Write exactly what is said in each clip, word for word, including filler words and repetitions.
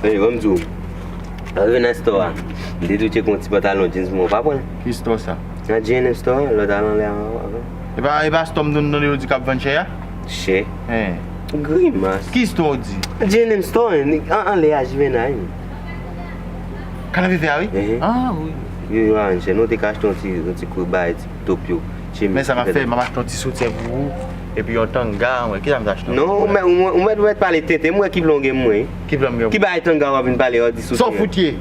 Ey, ban m di w. Lè w rive nan store a, m te di w tcheke yon ti pantalon jeans pou mwen, w pa pran l? Ki store sa? Nan G N M store an, lè w t al anlè a avan. E pa, e pa store m tande yo di k ap vann chè a? Chè? Hen. Grimas. Ki store w di? G N M store, an, anlè a Juvenile. Kanapevè a, wi? Ehe. Ah, wi. Yo, yo, a vann chè. Nou te ka achte yon ti, yon ti kou bagay, ti top yo. Men sa m ap fè, m ap achte yon ti soutyen pou ou, epi yon tanga, mwen, ki sa m ta achte? Non, ou mèt, ou mèt, ou mèt pale tenten, m wè ki plan w gen mwen. Ki plan m gen? Ki bagay tanga w ap vin pale, w ap di soutyen? Sa w fout ye?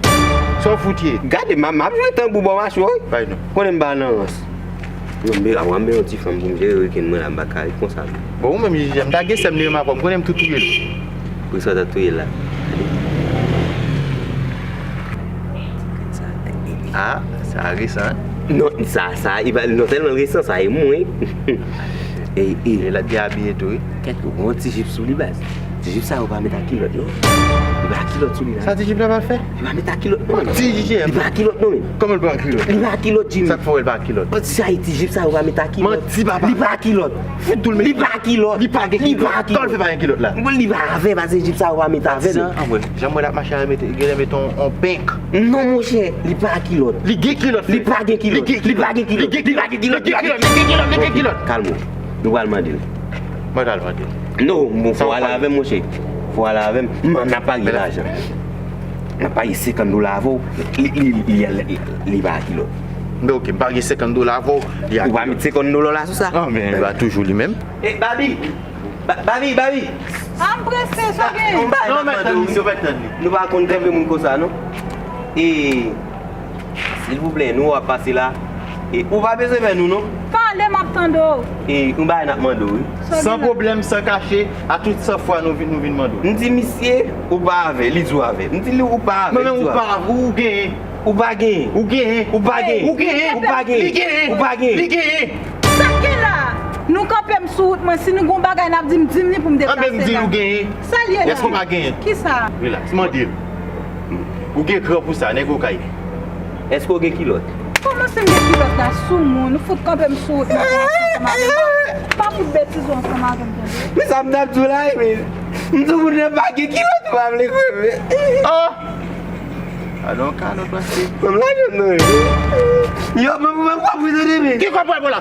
Sa w fout ye? Gade, m ap, m ap jwe tanbou bò machwè, wi. Bay non. Konnen m pa nan rans. Non, men, a, w ap men yon ti fanm pou m jere wikenn mwen la, m pa ka ret konsa, non. Bon, ou menm, Jijè, m ta gen sè m li menm avè w, m konnen m tou touye l. Poukisa w ta touye l la? Ah, sa resan, hein? Non, sa, sa, e pa, non sèlman l resan, sa e mwen. E, e. E l ap byen abiye tou, wi. Kèt, ou gen yon ti jip sou li, baz. Ti jip sa yo pa met ak kilòt, non. Li pa ak kilòt sou li, la. Sa ti jip la pa fè? Li pa met ak kilòt, non. Manti, Jijè. Li pa ak kilòt, non, men. Kòman l pa ak kilòt? Li pa ak kilòt, Jimmy. Sa k fè w l pa ak kilòt? Manti, Jimmy. Manti, Ayiti, jip sa yo pa met ak kilòt. Manti, papa. Li pa ak kilòt. Fout tou l met. Li pa ak kilòt. Li pa gen kilòt. Li pa ak kilòt. Kòman l fè pa gen kilòt la? Bon, li pa avè, paske jip sa yo pa met avè l. An mwen, jan mwen l ap mache a, mete, genlè mete yon, yon penk. Non, monchè, li pa ak kilòt. Li gen kilòt, frè. Li pa gen kilòt. Li gen kilòt. Li pa gen kilòt. Li gen kilòt. Li gen kilòt. Li gen kilòt. Li gen kilòt. Kalme w. Nou pral mande l. Mwen pral mande l. Non, bon, fò w ale avè m, monchè. Fò w ale avè m. M, n ap pare lajan. N ap pare senkant dola avè w. Li, li, li, li, li pa ak kilòt. Men oke, m pare senkant dola avè w. Ou pa met senkant dola la sou sa? Non, men, e pa toujou li menm. E, Babi! Ba-, Babi, Babi! A, m prese, sa gen? Non, mèt tann li, mèt tann li. Nou pa konn kanpe moun konsa, non. E, silvouplè, nou w ap pase la. E, ou pa bezwen wè nou, non. Pale, m ap tande w. E, yon bagay n ap mande w, wi. San pwoblèm, san kache, a tout san fwa nou vin, nou vin mande w. M di misye, ou pa avè, li di w avè. M di li, ou pa avè, li di w avè. Ou pa avè, ou genyen. Ou pa genyen. Ou genyen. Ou pa genyen. Ou genyen. Ou pa genyen. Li genyen. Ou pa genyen. Li genyen. Sa k gen la? Nou kanpe m sou wout mwen, si nou gon bagay n ap di m, di m li pou m deplase la. Anben m di l ou genyen. Sa l ye la? Èske w pa genyen? Kisa? Rilaks, mande l. Ou gen kran pou sa, nèg okay. Èske w gen kilòt? Kòman si m gen kilòt la sou moun? Ou fout kanpe m sou wout mwen ansanm avè m. Pa, pa fout betize ansanm avè m, tande? Men sa m t ap di w la, men m di w moun nan pa gen kilòt, ou pa vle kwè, men. Oh! Alon kalòt pase. Kòm lajan m nan, wi. Yo, men, men, men, men, men. Ki kòb w ap la?